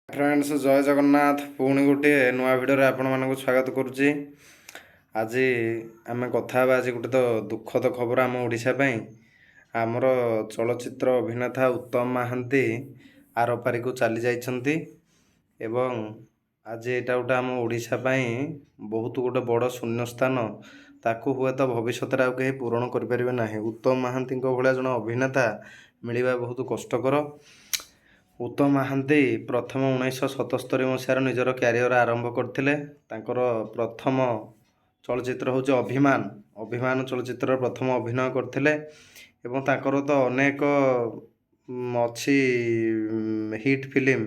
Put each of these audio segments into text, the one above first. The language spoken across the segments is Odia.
ଫ୍ରେଣ୍ଡସ୍, ଜୟ ଜଗନ୍ନାଥ। ପୁଣି ଗୋଟିଏ ନୂଆ ଭିଡ଼ିଓରେ ଆପଣମାନଙ୍କୁ ସ୍ୱାଗତ କରୁଛି। ଆଜି ଆମେ କଥା ହେବା, ଆଜି ଗୋଟେ ତ ଦୁଃଖଦ ଖବର ଆମ ଓଡ଼ିଶା ପାଇଁ। ଆମର ଚଳଚ୍ଚିତ୍ର ଅଭିନେତା ଉତ୍ତମ ମହାନ୍ତି ଆରପାରିକୁ ଚାଲି ଯାଇଛନ୍ତି ଏବଂ ଆଜି ଏଇଟା ଗୋଟେ ଆମ ଓଡ଼ିଶା ପାଇଁ ବହୁତ ଗୋଟେ ବଡ଼ ଶୂନ୍ୟସ୍ଥାନ। ତାକୁ ହୁଏତ ଭବିଷ୍ୟତରେ ଆଉ କେହି ପୂରଣ କରିପାରିବେ ନାହିଁ। ଉତ୍ତମ ମହାନ୍ତିଙ୍କ ଭଳିଆ ଜଣେ ଅଭିନେତା ମିଳିବା ବହୁତ କଷ୍ଟକର। ଉତ୍ତମ ମହାନ୍ତି ପ୍ରଥମ 1977 ମସିହାରେ ନିଜର କ୍ୟାରିୟର ଆରମ୍ଭ କରିଥିଲେ। ତାଙ୍କର ପ୍ରଥମ ଚଳଚ୍ଚିତ୍ର ହେଉଛି ଅଭିମାନ। ଅଭିମାନ ଚଳଚ୍ଚିତ୍ରରେ ପ୍ରଥମ ଅଭିନୟ କରିଥିଲେ ଏବଂ ତାଙ୍କର ତ ଅନେକ ଅଛି ହିଟ୍ ଫିଲ୍ମ।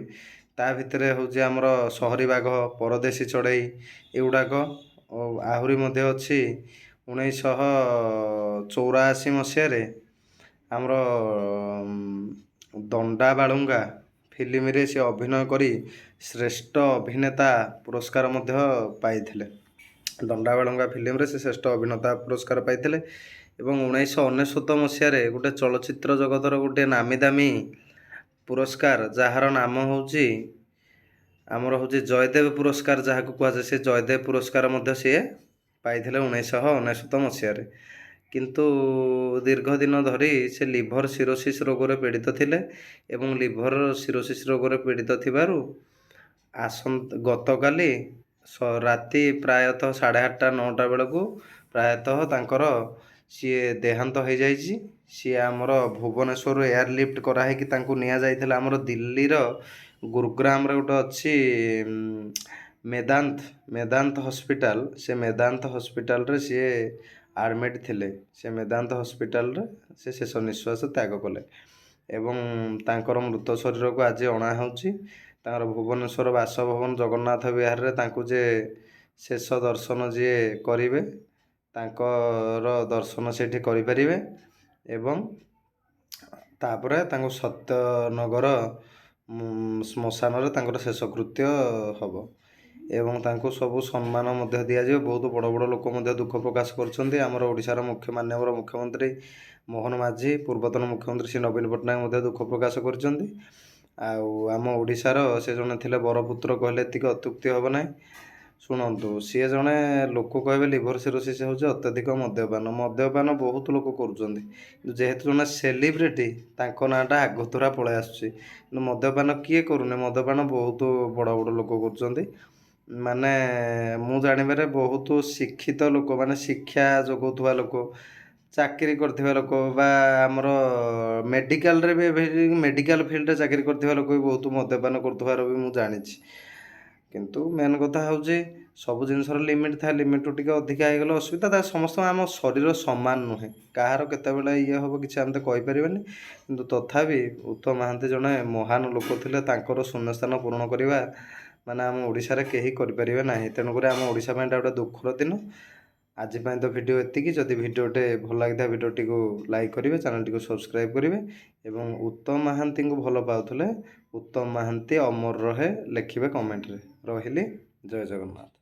ତା ଭିତରେ ହେଉଛି ଆମର ସହରୀ ବାଘ, ପରଦେଶୀ ଚଢ଼େଇ, ଏଗୁଡ଼ାକ। ଆହୁରି ମଧ୍ୟ ଅଛି, 1984 ମସିହାରେ ଆମର ଦଣ୍ଡା ବାଳୁଙ୍ଗା ଫିଲ୍ମରେ ସେ ଅଭିନୟ କରି ଶ୍ରେଷ୍ଠ ଅଭିନେତା ପୁରସ୍କାର ମଧ୍ୟ ପାଇଥିଲେ। ଦଣ୍ଡା ବାଳୁଙ୍ଗା ଫିଲ୍ମରେ ସେ ଶ୍ରେଷ୍ଠ ଅଭିନେତା ପୁରସ୍କାର ପାଇଥିଲେ ଏବଂ 1999 ମସିହାରେ ଗୋଟେ ଚଳଚ୍ଚିତ୍ର ଜଗତର ଗୋଟେ ନାମୀ ଦାମୀ ପୁରସ୍କାର, ଯାହାର ନାମ ହେଉଛି ଆମର ହେଉଛି ଜୟଦେବ ପୁରସ୍କାର ଯାହାକୁ କୁହାଯାଏ, ସେ ଜୟଦେବ ପୁରସ୍କାର ମଧ୍ୟ ସିଏ ପାଇଥିଲେ 1999 ମସିହାରେ। କିନ୍ତୁ ଦୀର୍ଘ ଦିନ ଧରି ସେ ଲିଭର ସିରୋସିସ୍ ରୋଗରେ ପୀଡ଼ିତ ଥିଲେ ଏବଂ ଲିଭର ସିରୋସିସ୍ ରୋଗରେ ପୀଡ଼ିତ ଥିବାରୁ ଗତକାଲି ରାତି ପ୍ରାୟତଃ 8:30, 9ଟା ବେଳକୁ ପ୍ରାୟତଃ ତାଙ୍କର ସିଏ ଦେହାନ୍ତ ହେଇଯାଇଛି। ସିଏ ଆମର ଭୁବନେଶ୍ୱରରୁ ଏୟାର ଲିଫ୍ଟ କରାହେଇକି ତାଙ୍କୁ ନିଆଯାଇଥିଲା। ଆମର ଦିଲ୍ଲୀର ଗୁରୁଗ୍ରାମରେ ଗୋଟେ ଅଛି ମେଦାନ୍ତ ହସ୍ପିଟାଲ, ସେ ମେଦାନ୍ତ ହସ୍ପିଟାଲରେ ସିଏ ଆଡ଼ମିଟ୍ ଥିଲେ। ସେ ମେଦାନ୍ତ ହସ୍ପିଟାଲରେ ସେ ଶେଷ ନିଶ୍ୱାସ ତ୍ୟାଗ କଲେ ଏବଂ ତାଙ୍କର ମୃତ ଶରୀରକୁ ଆଜି ଅଣା ହେଉଛି। ତାଙ୍କର ଭୁବନେଶ୍ୱର ବାସଭବନ ଜଗନ୍ନାଥ ବିହାରରେ ତାଙ୍କୁ ଯେ ଶେଷ ଦର୍ଶନ ଯିଏ କରିବେ, ତାଙ୍କର ଦର୍ଶନ ସେଇଠି କରିପାରିବେ ଏବଂ ତାପରେ ତାଙ୍କୁ ସତ୍ୟନଗର ଶ୍ମଶାନରେ ତାଙ୍କର ଶେଷକୃତ୍ୟ ହେବ ଏବଂ ତାଙ୍କୁ ସବୁ ସମ୍ମାନ ମଧ୍ୟ ଦିଆଯିବ। ବହୁତ ବଡ଼ ବଡ଼ ଲୋକ ମଧ୍ୟ ଦୁଃଖ ପ୍ରକାଶ କରୁଛନ୍ତି। ଆମର ଓଡ଼ିଶାର ମୁଖ୍ୟ ମାନ୍ୟବର ମୁଖ୍ୟମନ୍ତ୍ରୀ ମୋହନ ମାଝୀ, ପୂର୍ବତନ ମୁଖ୍ୟମନ୍ତ୍ରୀ ଶ୍ରୀ ନବୀନ ପଟ୍ଟନାୟକ ମଧ୍ୟ ଦୁଃଖ ପ୍ରକାଶ କରିଛନ୍ତି। ଆଉ ଆମ ଓଡ଼ିଶାର ସେ ଜଣେ ଥିଲେ ବରପୁତ୍ର କହିଲେ ଏତିକି ଅତ୍ୟୁକ୍ତି ହେବ ନାହିଁ। ଶୁଣନ୍ତୁ, ସିଏ ଜଣେ ଲୋକ କହିବେ ଲିଭର ସିରୋସିସ୍ ହେଉଛି ଅତ୍ୟଧିକ ମଦ୍ୟପାନ। ମଦ୍ୟପାନ ବହୁତ ଲୋକ କରୁଛନ୍ତି, କିନ୍ତୁ ଯେହେତୁ ଜଣେ ସେଲିବ୍ରିଟି, ତାଙ୍କ ନାଁଟା ଆଗତୁରା ପଳାଇ ଆସୁଛି। କିନ୍ତୁ ମଦ୍ୟପାନ କିଏ କରୁନି? ମଦ୍ୟପାନ ବହୁତ ବଡ଼ ବଡ଼ ଲୋକ କରୁଛନ୍ତି। ମାନେ ମୁଁ ଜାଣିବାରେ ବହୁତ ଶିକ୍ଷିତ ଲୋକ, ମାନେ ଶିକ୍ଷା ଯୋଗାଉଥିବା ଲୋକ, ଚାକିରି କରିଥିବା ଲୋକ ବା ଆମର ମେଡ଼ିକାଲରେ ବି, ଏବେ ମେଡ଼ିକାଲ ଫିଲ୍ଡରେ ଚାକିରି କରିଥିବା ଲୋକ ବି ବହୁତ ମଦ୍ୟପାନ କରୁଥିବାର ବି ମୁଁ ଜାଣିଛି। କିନ୍ତୁ ମେନ୍ କଥା ହେଉଛି ସବୁ ଜିନିଷର ଲିମିଟ୍ ଥାଏ। ଲିମିଟ୍ରୁ ଟିକେ ଅଧିକା ହେଇଗଲେ ଅସୁବିଧା। ତା ସମସ୍ତଙ୍କ ଆମ ଶରୀର ସମାନ ନୁହେଁ। କାହାର କେତେବେଳେ ଇଏ ହେବ, କିଛି ଆମେ ତ କହିପାରିବାନି। କିନ୍ତୁ ତଥାପି ଉତ୍ତମ ମହାନ୍ତି ଜଣେ ମହାନ ଲୋକ ଥିଲେ। ତାଙ୍କର ଶୂନ୍ୟସ୍ଥାନ ପୂରଣ କରିବା ମାନେ ଆମ ଓଡ଼ିଶାରେ କେହି କରିପାରିବେ ନାହିଁ। ତେଣୁକରି ଆମ ଓଡ଼ିଶା ପାଇଁ ଏଇଟା ଗୋଟେ ଦୁଃଖର ଦିନ। ଆଜି ପାଇଁ ତ ଭିଡ଼ିଓ ଏତିକି। ଯଦି ଭିଡ଼ିଓଟେ ଭଲ ଲାଗିଥାଏ, ଭିଡ଼ିଓଟିକୁ ଲାଇକ୍ କରିବେ, ଚ୍ୟାନେଲଟିକୁ ସବସ୍କ୍ରାଇବ୍ କରିବେ ଏବଂ ଉତ୍ତମ ମହାନ୍ତିଙ୍କୁ ଭଲ ପାଉଥିଲେ "ଉତ୍ତମ ମହାନ୍ତି ଅମର ରହେ" ଲେଖିବେ କମେଣ୍ଟରେ। ରହିଲି, ଜୟ ଜଗନ୍ନାଥ।